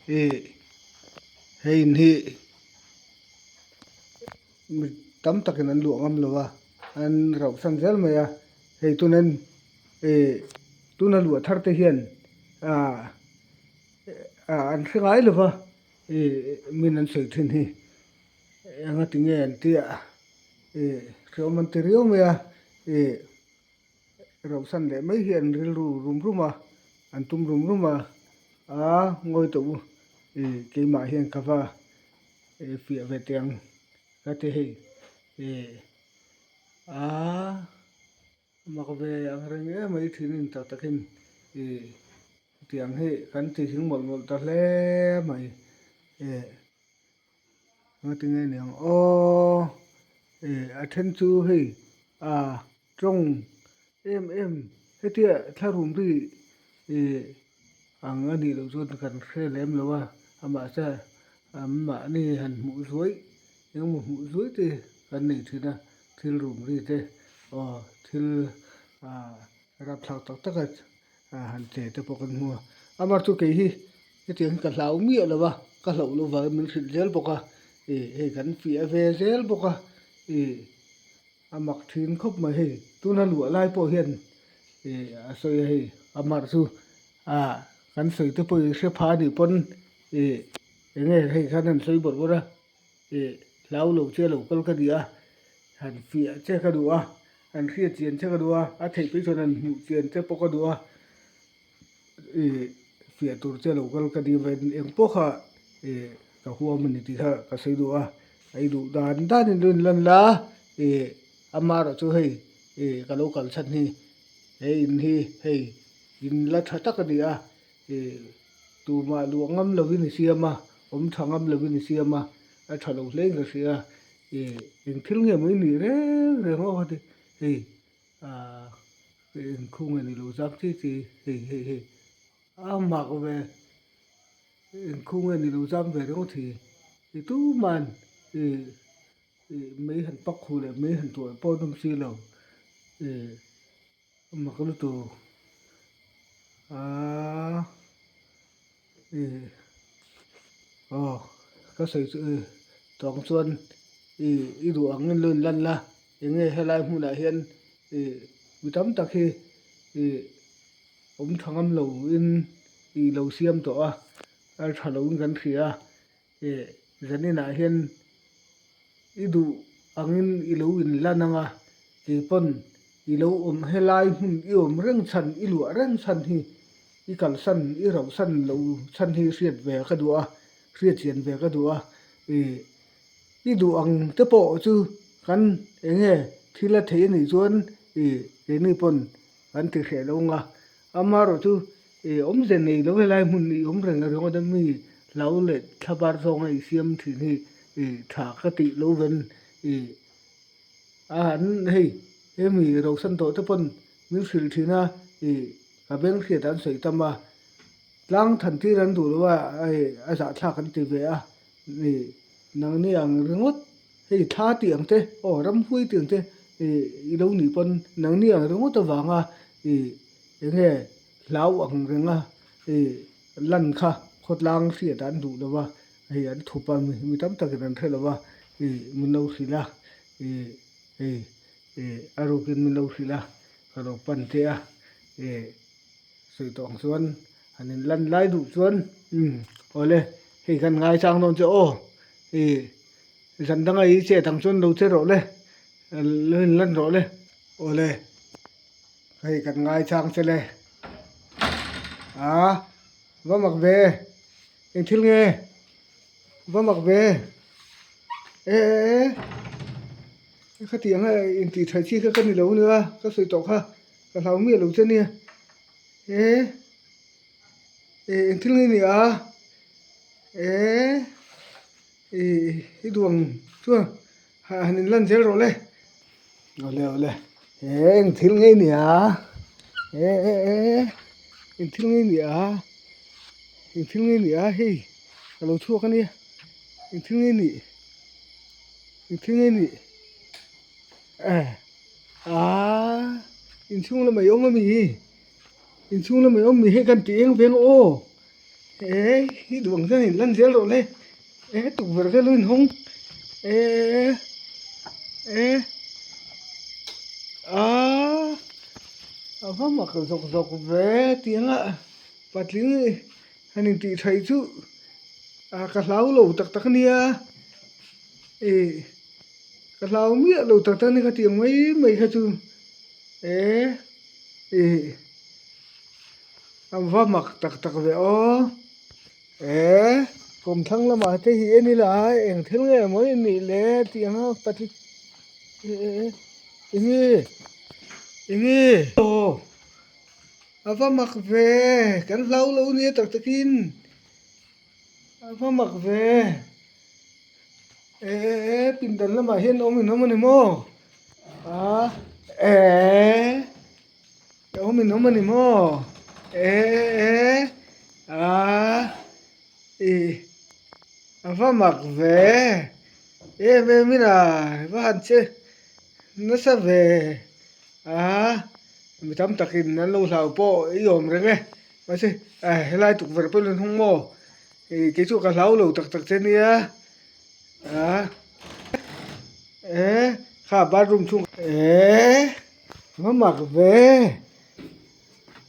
Ih hei in hi mi tam takin an luah ngam lo a an rauh san zel mai a hei tunin ih tuna luah thar te hian ah an hre ngai lo va ih min an sawi thin hi enga tinge an tia ih hreawm an ti riau mai a ih. Rauhsan leh mai hi an rilru rum rum a, an tum rum rum a, a ngawi tawh u ih keimah hian ka va ih fiah ve teh ang ka ti hei ih a mak ve ang reng em mai thin in tak takin ih tiang hi kan ti hing mawlh mawlh ta hle mai ih. Ngatinge niang aw ih a then chu hei ah tawng em em hetia thlarum ri ih ang a nih loh chuan kan hre lem lo a amah che an mahni han hmuh zuai engemaw hmuh zuai te kan nei thin a thil rum ri te aw thil ah rapthlak tak tak a. a han che te pawh kan hmu a amah chu kei hi hetiang hi ka hlau miah lo va ka hlauh loh vangin min hrilh zel bawk a ih hei kan fiah ve zel bawk a ih a mak thin khawp mai hei tuna luah lai pawh hian ih a sawi a hei amah chu ah kan sawi te pawh i hre pha anih pawn ih eng nge hei khan an sawi bawrh bawrh a ih hlau lo che lo kal ka ni a han fiah che ka duh a. An hriat chian che ka duh a, a theih phei chuan an hmuh chian che pawh ka duh a, ih fiah tur che lo kal ka ni ve eng pawh kha ih ka huam a ni tih kha ka sawi duh a, a i duh dan dan in rin lan la ih amaherawh chu hei ih ka lo kal chhan hi he in hi hei in la tha tak a ni a ih tumah luah ngam lovin i siam a awm tha ngam lovin i siam a a tha lo hle in ka hria a. Ih eng thil nge maw i nih reng reng aw ka ti hei ah eng khu nge ni lo zam chi chi hei hei hei a mak ve eng khu nge ni lo zam ve reng aw thi i tuman ih ih mei han pak khu leh mei han tuah pawh an awm si lo ih a mak lutuk aaa. Ih aw ka sawi chu ih tawng chuan ih i duh ang in lo in lan la eng nge helai hmunah hian ih mi tam tak hi ih awm tha ngam lo in ih lo siam tawh a a tha lo in kan hria a. Ih zaninah hian i duh angin i lo inlan ang a, keipawn i lo awm helai hmun i awm reng chhan, i luah reng chhan hi i kalsan, i rauhsan lo chhan hi hriat ve ka duh a, hriat chian ve ka duh a, ih i duh ang te pawh chu kan eng nge thil a thei a nih chuan ih keini pawn kan ti hreh lo ang a, amaherawh chu ih awmze nei lo helai hmun i awm reng ringawt a mi hlau leh thlabar zawnga i siam thin hi ih tha ka tih lo ven ih a an hei hemi rauhsan tawh te pawn min hrilh thin a ih ka beng hriat an sawi tam a tlang than tir an duh lo a hei a zahthlak an ti ve a ih nangni ang ringawt. Hei thla tih ang te aw ramhuai tih ang te ih i lo nih pawn nangni ang ringawt avanga ih eng nge hlau ang renga ih lan kha khawtlang hriat an duh lo va hei an thup a mi tam takin an hre lo va ih min lo hrilh a ih hei ih a rukin min lo hrilh a ka lo pan che a ih sawi tawh ang chuan han in lan lai duh chuan umm awle hei kan ngaichang dawn che aw ih. Zan danga i chet ang chuan lo che rawh le, lo in lan rawh le. Awle, hei kan ngaichang che le. A, va mak ve, eng thil nge? Va mak ve, e e e, khati ang a intih thaih chi kha ka ni lo ania, ka sawi tawh kha, ka hlau miah lo che nia. E, e eng thil nge ni a? E. Ih i duh ang chuan han in lan zel rawh le awle awle eng thil ngei ni a e e e eng thil ngei ni a eng thil ngei ni a hei ka lo chhuak a nia eng thil ngei ni eng thil ngei ni e aaa inchhung lamah i awm a mi inchhung lamah i awm mi hei kan tih eng veng aw. E i duh ang chuan in lan zel rawh le e tukverh vel a inhawng e e aaa a va mak zawk zawk ve tiang a patling han intih thaih chu ah ka hlau lo tak tak ania ih ka hlau miah lo tak tak ania ka tih ang mai mai kha chu e ih. A va mak tak tak ve aw e kawmthlang lamah te hi en ila eng thil nge maw i nih le tih ang a patling e e e enge enge aw a va mak ve kan hlau lo nia tak takin a va mak ve e e e pindan lamah hian awm in awm a ni maw a e. Awm in awm a ni maw? E e a i a va mak ve em em in a va han che nasa ve a mi tam takin an lo hlau pawh i awm reng e mahse helai tukverh pawh in hung maw ih kei chu ka hlau lo tak tak che nia a e kha bathroom chhung e. Va mak ve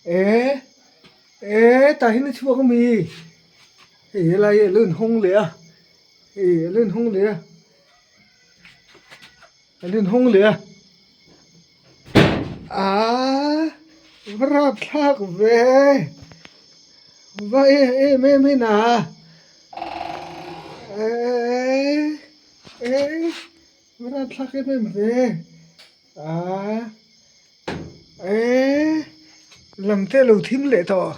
e e tah hian a chhuak ami hei helai hi a lo inhawng leh a hei a lo inhawng leh a a lo inhawng leh a aaa va rapthlak ve va em em em em a e e va rapthlak em em ve. A e lam te lo thim leh tawh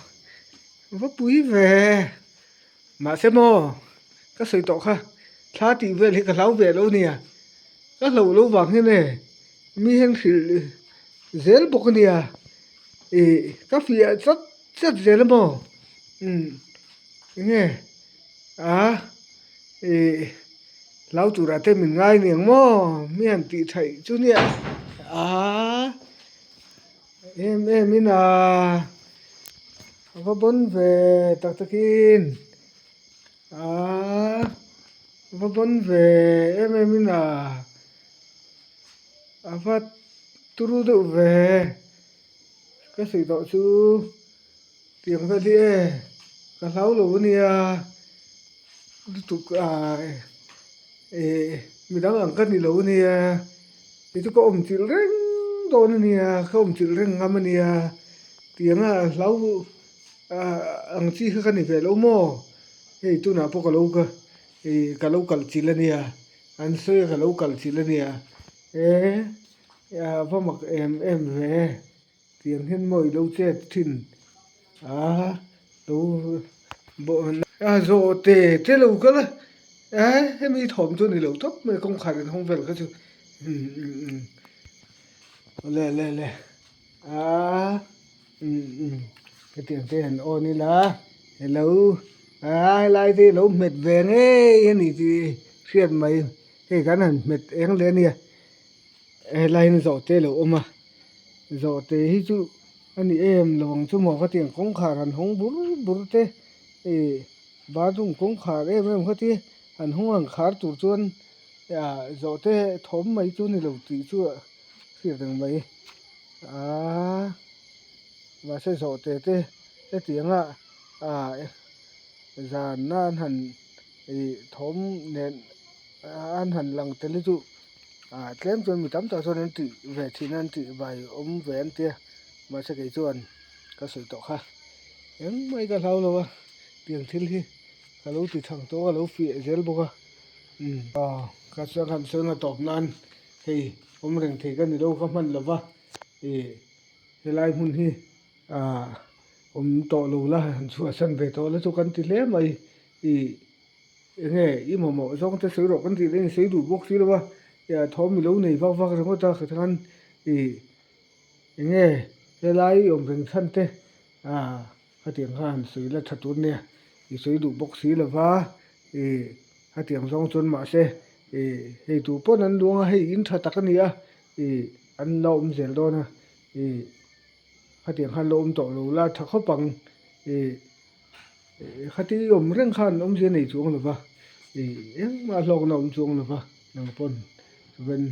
va pui ve mahse maw ka sawi tawh kha thla tih vel hi ka hlau ve lo nia ka hloh lo vang hian e mi hian hrilh zel bawk ania ih ka fiah chat chat zel a maw umm enge a ih. Hlau turah te min ngai niang maw? Mi han tih thaih chu nia a em em in a a va bawn ve tak takin a va bawn ve em em in a a va turu deuh ve ka sawi tawh chu. Tiang vel hi e ka hlau lo ania lutuk ah eh midang ang ka ni lo ania kei chu ka awm chilh reng dawn ania ka awm chilh reng ngam ania tiang a hlau ah ang chi kha ka ni ve lo maw hei tunah pawh ka lo ka ih ka lo kal chilh ania an sawi a ka lo kal chilh ania e a va mak em em ve. Tiang hian maw i lo chet thin a lo a zawh te te lo kal a eh hemi thawm chu a ni lo tawp mai kawngkhar in hawng vel kha chu umm umm umm awle le le a umm umm hetiang te han awn ila hello a helai te hi lo hmet ve ngei a ni tih hriat mai hei kan han hmet eng leh a nia. Helai hian zawhte a lo awm a zawhte hi chu a ni em lo ang chu maw ka ti ang kawngkhar han hawng bur bur te ih bathroom kawngkhar em em kha ti han hawng ang khar tur chuan ah zawhte thawm mai chu a ni lo tih chu a hriat reng mai aaa mahse zawhte te hetiang a ah zan a an han ih thawm nen an han lang tel hi chu ah tlem chuan mi tam tak chuan an tih ve thin a an tih vai awm ve an tia mahse kei chuan ka sawi tawh kha engmah hi ka hlau lo a tiang thil hi ka lo ti thang tawh a ka lo fiah zel bawk a umm aw ka chuan han sawi nga tawp nan hei awm reng thei ka ni lo ka hman lo va ih helai hmun hi ah awm tawh lo la han chhuahsan ve tawh la chu kan ti hle mai ih. Enge i mamawh zawng te sawi rawh kan tih daih sawi duh bawk si lo a, ih thawm i lo nei vak vak ringawt a khathian ih enge helai i awm reng chhan te ah khatiang kha han sawi la tha tur nia i sawi duh bawk si lo va ih khatiang zawng chuan mahse ih hei tu pawn an luang a hei in tha tak a ni a ih an la awm zel dawn a ih khatiang khan la awm tawh lo la tha khawp ang ih. Khati i awm reng khan awmzia nei chuang lo va, ih engmah hlawkna awm chuang lo va nang pawn chuan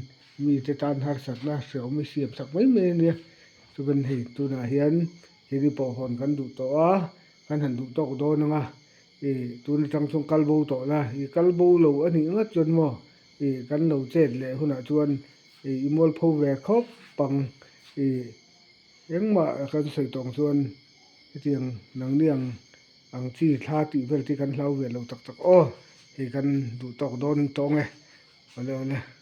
mite tan harsatna hrehawm i siam sak mai mai a nia. Chuan hei tunah hian keini pawh hawn kan duh tawh a, kan han duh tawk dawn ang a, ih tun atang chuan kal bo tawh la, ih kal bo lo a nih ngat chuan maw ih kan lo chet leh hunah chuan ih i mualpho ve khawp ang ih. Engmah kan sawi tawng chuan hetiang nangni ang ang chi thla tih vel te kan hlau ve lo tak tak aw, hei kan duh tawk dawn tawng e, awle awle.